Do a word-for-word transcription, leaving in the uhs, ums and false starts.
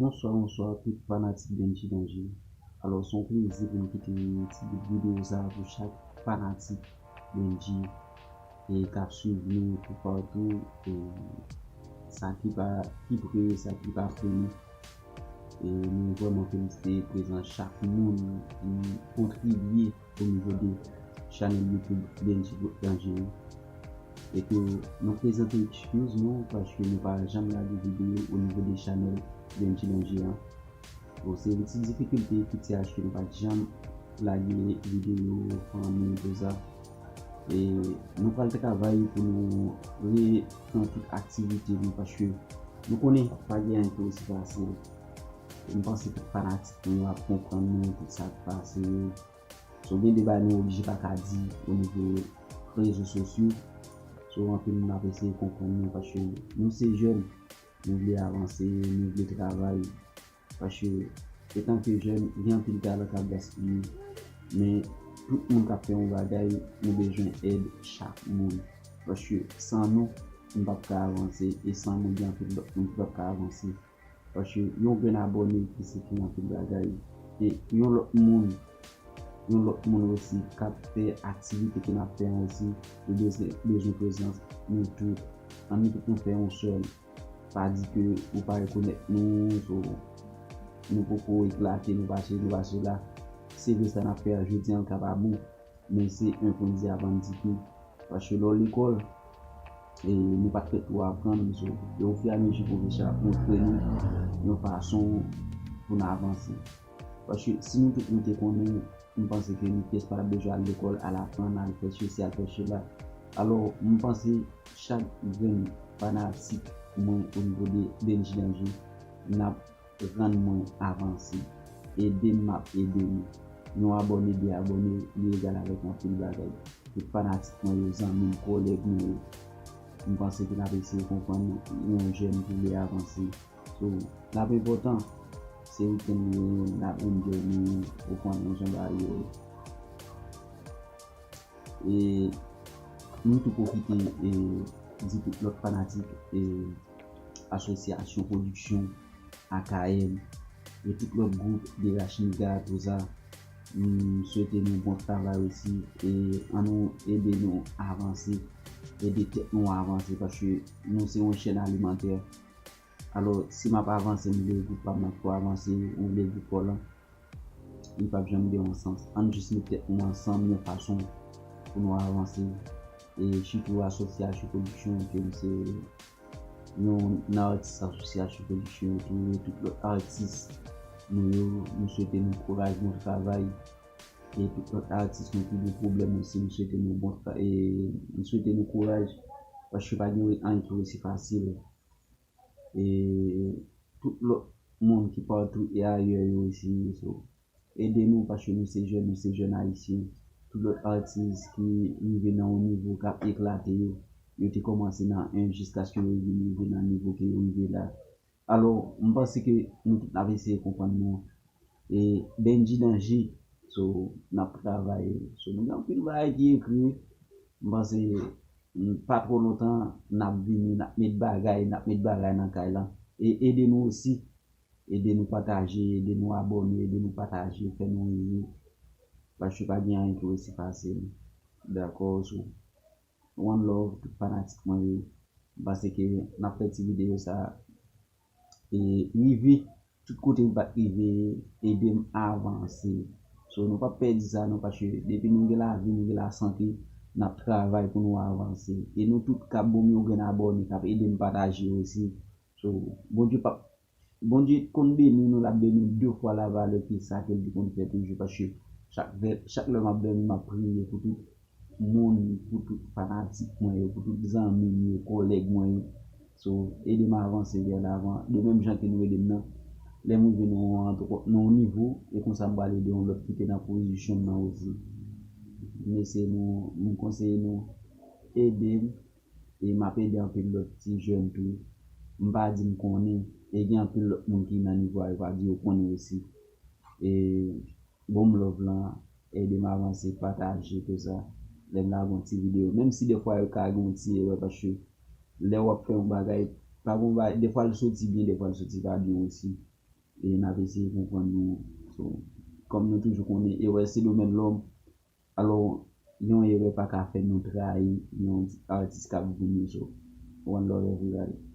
Bonswa, bonswa tout fanatik Bendji Danje. Alò, se yon plezi pou m kite yon ti bout videyo sa a pou chak fanatik Bendji e k ap swiv nou toupatou, e sa ki pa, ki pre, sa ki pa pre nou. E nou vrèman felisite prezans chak moun ki kontribye o nivo de chanèl YouTube Bendji Danje. E ke nou prezante ekskiz nou, paske nou pa janm lage videyo o nivo de chanèl Bendji Danje an. Bon, se yon ti difikilte ki te achte nou pa t janm lage videyo fanmi, tout sa. E nou pral travay pou nou repran tout aktivite nou, paske nou konnen pa gen anyen ki resi fasil. M panse tout fanatik nou ap konprann nou, tout sa k pase. So, gen de bagay nou oblije pa ka di o nivo rezo sosyo. So, anpil moun ap eseye konprann nou, paske nou se jèn, nou vle avanse, nou vle travay. Paske, etanke jèn, gen anpil talan k ap gaspiye. Men, tout moun k ap fè yon bagay, nou bezwen èd chak moun. Paske, san nou, nou p ap ka avanse. E san nou, gen anpil lòt moun ki p ap ka avanse. Paske, yon grenn abòne ki se ki anpil bagay. E yon lòt moun, yon lòt moun osi k ap fè aktivite ke n ap fè an osi, nou bezwen, bezwen prezans nou tout. Ann nou tout nou fè yon sèl. Pa di ke ou pa rekonèt nou, so, nou poko eklate, nou pa sesi, nou pa sela. Se vre sa n ap fè a jodi an ka pa bon, men se yon kondi avan n di tou. Paske lè w lekòl, e nou pa t fèt pou aprann, so, e ofiramezi pwofesè ap montre nou yon fason pou n avanse. Paske si nou tout nou te konnen, m panse ke nou pyès pa t ap bezwen al lekòl, al aprann, al fè sesi, al fè sela. Alò, m panse chak grenn fanatik mwen o nivo de Bendji Danje, n ap rann mwen avanse. Ede m, m ap ede nou. Yon abòne, de abòne, li egal avèk anpil bagay. Tout fanatik mwen yo, zanmi m, kòlèg mwen yo, m panse ke n ap eseye konprann yon jèn ki vle avanse. So, l ap enpòtan. Se wikenn li ye, n ap enjoy nou, ou konnen jan bagay yo ye. E nou tou pwofite e di tout lòt fanatik e asosyasyon pwodiksyon A K M e tout lòt gwoup de Rachniga, tout sa. M swete nou bon travay osi e ann nou ede nou avanse, ede tèt nou avanse paske nou se yon chèn alimantè. Alò, si m ap avanse, m vle gwoup pa m nan pou avanse, ou vle gwoup pa w lan, li p ap janm gen yon sans. Ann jis met tèt nou ansanm yon fason pou nou avanse. E sitou asosyasyon pwodiksyon, ke m se yon atis asosyasyon pwodiksyon tou, e tout lòt atis nou yo, m swete nou kouraj, bon travay. E tout lòt atis nou ki gen pwoblèm osi, m swete nou bon tra-, e m swete nou kouraj, paske pa gen anyen ki resi fasil. E tout lòt moun ki patou e ayè yo osi, so, ede nou paske nou se jèn, nou se jèn ayisyen. Tout lòt atis ki rive nan yon nivo k ap eklate yo, yo te kòmanse nan en jiskaske yo vin rive nan nivo ke yo rive la. Alò, m panse ke nou tout n ap eseye konprann nou. E Bendji Danje, so, n ap travay. So, nou gen anpil bagay ki ekri. M panse, m, pa twò lontan, n ap vini, n ap met bagay, n ap met bagay nan kay la. E ede nou osi. Ede nou pataje, ede nou abòne, ede nou pataje, fè nou rive. Paske pa gen anyen ki resi fasil. Dakò, so, one love, tout fanatik mwen yo. M panse ke n ap fè ti videyo sa a e rive tout kote m pa t rive, ede m avanse. So, nou p ap pèdi sa non, paske depi nou gen lavi, nou gen lasante, n ap travay pou nou avanse. E nou tout k ap ban m yon grenn abòne, k ap ede m pataje osi. So, Bondye p ap, Bondye konn beni nou, l ap beni nou de fwa la valè ke sa ke l te konn fè toujou, paske chak vè-, chak lè m ap dòmi, m ap priye pou tout moun, pou tout fanatik mwen yo, pou tout zanmi m yo, kòlèg mwen yo. So, ede m avanse vè lavan, de menm jan ke nou ede m nan. Lè m rive nan yon antwo-, nan yon nivo, e konsa m pral ede yon lòt ki te nan pozisyon m nan osi. M eseye nou, m konseye nou, ede m, e m ap ede anpil lòt ti jèn tou. M pa di m konnen, e gen anpil lòt moun ki nan nivo a, yo pa di yo konnen osi. E bon, m love lan, ede m avanse, pataje, tout sa. Lè m lage yon ti videyo, menm si defwa yo ka gen yon ti erè, paske lè w ap fè yon bagay, pa gen yon bagay, defwa l soti byen, defwa l soti pa byen osi. e n ap eseye konprann nou. So, kòm nou toujou konnen, erè se domèn lòm. Alò, yon erè pa ka fè nou trayi yon atis k ap vini. So, one love everybody.